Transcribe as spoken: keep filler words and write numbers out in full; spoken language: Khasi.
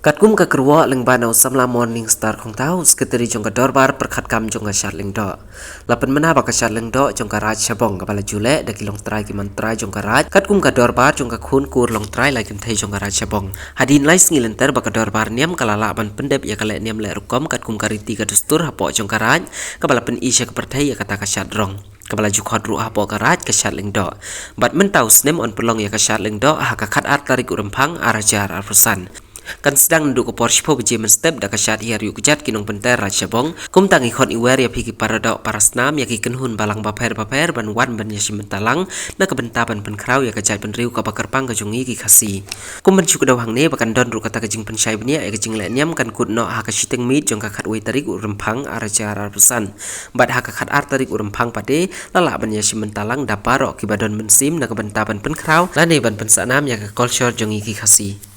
Katkum ka kyrwoh lyngba na u samla Morning Star Khongthaw, u Secretary jong ka dorbar pyrkhat kam jong ka Shad Lyngdoh, la pynmynta ba ka Shad Lyngdoh jong ka Raid Shabong kaba la ju leh da ki longtrai ki mantrai jong ka Raid, katkum ka dorbar jong ka khun kur longtrai lai kynthei jong ka Raid Shabong. Hadien lai sngi lynter ba ka dorbar niam ka la lah ban pyndep ïa ka leh niam leh rukom katkum ka riti ka dustur hapoh jong ka Raid, kaba la pyni sha ka pyrthei ïa kata ka shad rong, kaba la ju khot ruh hapoh ka Raid ka Shad Lyngdoh. Bad mynta u snem yn pynlong ïa ka Shad Lyngdoh ha ka khatar tarik u Rymphang ar hajar arphew san. Kan sdang naduh ka por shiphew baje mynstep da ka shad hiar ïuh kjat ki nongpynter Raid Shabong. Kumta ngi khot iwer ïa phi ki para doh para snam, ïa ki kynhun balang bapher bapher ban wan ban ïashim bynta lang na ka bynta ban pynkhraw ïa ka jaitbynriew kaba kyrpang ka jong ngi ki Khasi. Kum ban shu kdew hangne ba kan don ruh kata ka jingpynshai bniah ïa ka jingleh niam kan kut noh ha ka shiteng miet jong ka khatwei tarik u Rymphang ar hajar arphew san. Bad ha ka khatar tarik u Rymphang pat de la lah ban ïashim bynta lang da baroh kiba don mynsiem na ka bynta ban pynkhraw lane ban pynsah nam ïa ka culture jong ngi ki Khasi.